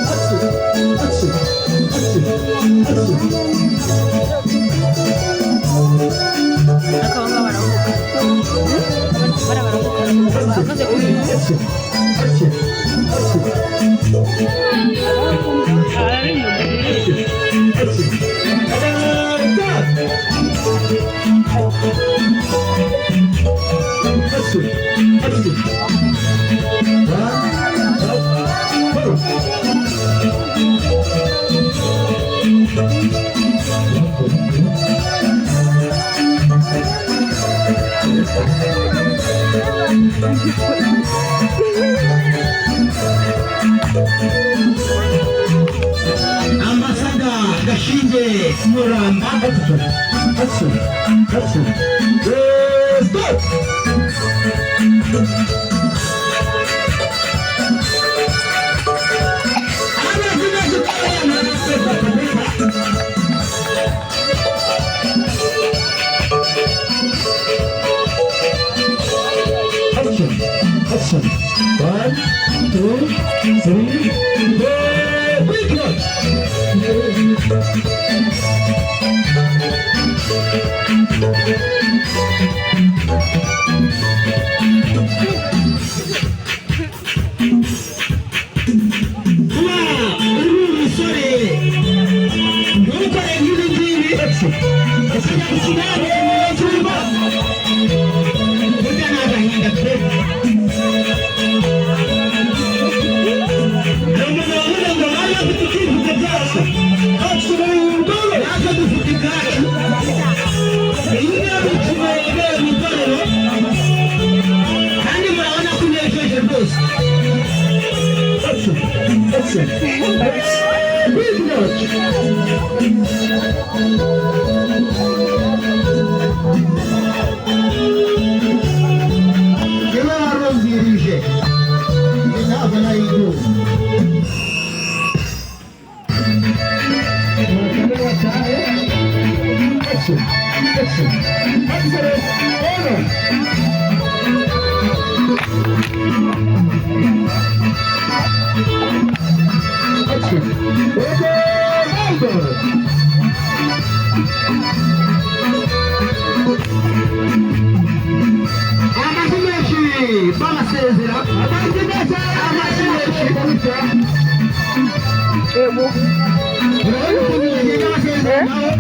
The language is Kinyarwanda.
Action, action, action, action. Akaba ngaba baravuga bara baravuga bahagaze kuri Action, action, action. Ari mu Action, action. Action, action. One, up, four. Ambasada Gashinge Muramba. Action, action, action. Let's go! Amazina z'ukarere. Action, action. One, two, three, four. Quick one. Kuba uri umusore ntukore nk'ibi ngibi. Action, Ukajya gukina cyumba, burya ni agahinda pe. Hari umuntu wavuze ngo bari bafite ibyifuzo byacu. Action, go! Natwe dufite ibwacu. Iyi niyo mikino yegereye mu itorero, kandi murabona ko inejeje rwose. Action, action. Quick march. Niba warumvirije, ntabwo nayiduza. Action, action. Excellent. Honor. Action. Over, over. Amashyi menshi babasezera. Amashyi menshi. Amashyi menshi. Ewo. Urabona ukuntu bagenda basezera nabo.